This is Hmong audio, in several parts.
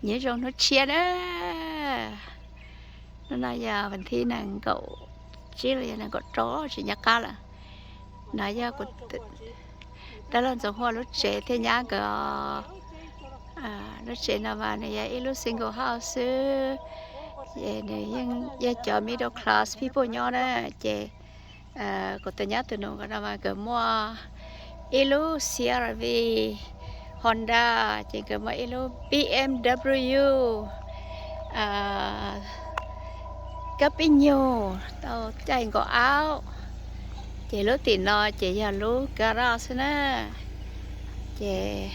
Nyob zoo hnub tshiab na. Hnub no yog vas thib nees nkaum tsib los yog nees nkaum rau, tsis nco qab lawm. No yog kuv dab laug Ntxoov Huaj lub tsev thiab nyab nkawd. Lub tsev no mas nws yog ib lub single house xwb, es nws yeej yog cov middle class people nyob na. Ces kuv tus nyab tus nus no mas nkawd muaj ib lub C R V Honda, ces nkawd muaj ib lub B M W kab pib nyug tau caij nkaum aub. Ces lub tim no ces yog lub garage xwb na. Ces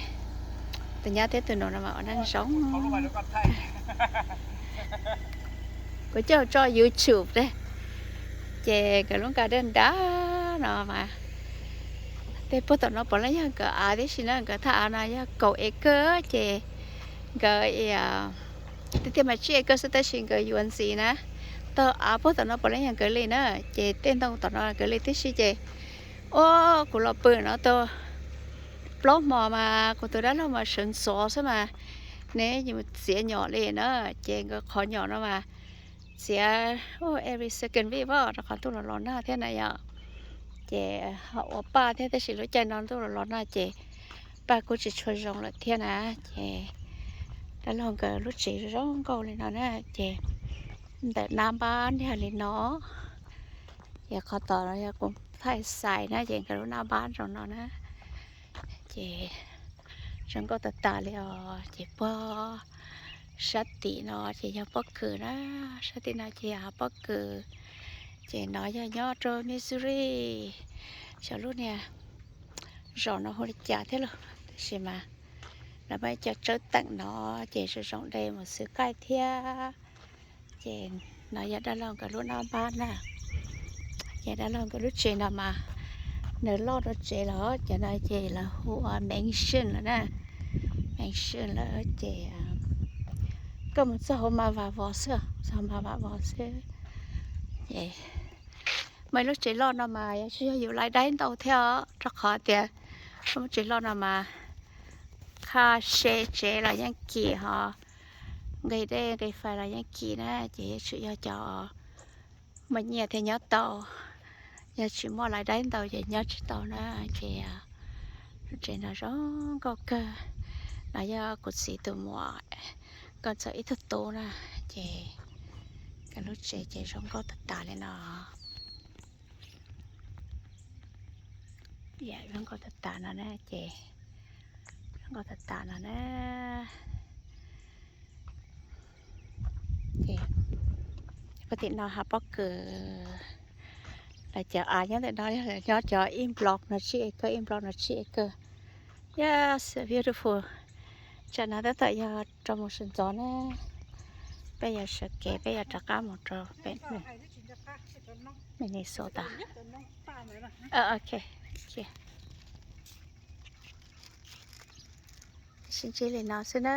tus nyab thiab tus nus no mas ua neej zoo. Kuv coj tso YouTube thiab. Ces nkawd lub nkas dej nrab no mas, tej puag tom no puav leej yog nkawd av tib si na. Nkawd thaj av no yog kaum acre, ces nkawd tiag tiag mas tsib acre xwb tab sis nkawd yuav ntxiv na. Tag av puag tom no puav leej yog nkawd li na, ces tej ntoo tom no nkawd li tib si. Ces ua kuv los pw no tau plaub hmo mas kuv tus dab laug mas sawv ntxov xwb mas, nws yeej txiav nyom li na. Ces nkawd qhov nyom no mas txiav every second week as, rau qhov ntuj los los nag thiab na yom. Ces ho ua paj thiab, tab sis lub caij no ntuj los los nag ces paj kuj tsis tshua zoo lawm thiab na. Ces dab laug nkawd lub tsev zoo nkauj li no na. Ces ntawm nab npab ntiag li no, ces qhov tod no yog kuv thaij xais na, ces nkawd lub nab npab zoo no na. Ces zoo nkauj tas tas li os. Ces puag sab tim no ces yog pob kws na, sab tim no ces yog pob kws. Ces no yog nyob rau Missouri, xyov lub niag zos no hu li cas thiab lauj, tab sis mas lawv muaj ib co tsawb teem no ces zoo zoo de mus xwb qaij thiab. Ces no yog dab laug nkawd lub nab npab na. Ces dab laug nkawd lub tsev no mas nws loj rau tsev lawm, cov no ces lawv hu ua mansion lawm na. Mansion lawm ces koj mus txog hauv mas vam vov xwb, txog mas vam vov xwb. Muaj ib lub tsev loj no mas yuav tsum yog yus laiv daib ntau thiab os, rau qhov tias lub tsev loj no mas qha se tsev los yeej kim ho, nqi dej nqi fais los yeej kim na. Ces yuav tsum yog cov muaj nyiaj thiaj nyob tau, yog tsis muaj laiv daib ntau ces nyob tsis tau na. Ces lub tsev no zoo nkauj kawg. No yog kuv txiv tus muam, nkauj ntxawm ib tug tub na. Ces nkawd lub tsev ces zoo nkauj tas tas li no. Zoo nkauj tas tas no na, ces zoo nkauj tas tas no na. Ces puag tim no hav pob kws, lawv cov av nyob ntawm no, nyob cov ib nplog no tsib acre, ib nplog no tsib acre. Yes, so beautiful. Tsam no tab tom yog rau mus sawv ntxov na, peb yuav sawv kev, peb yuav rov qab mus rau pem Minnesota. Ok, sib ntsib li no xwb na.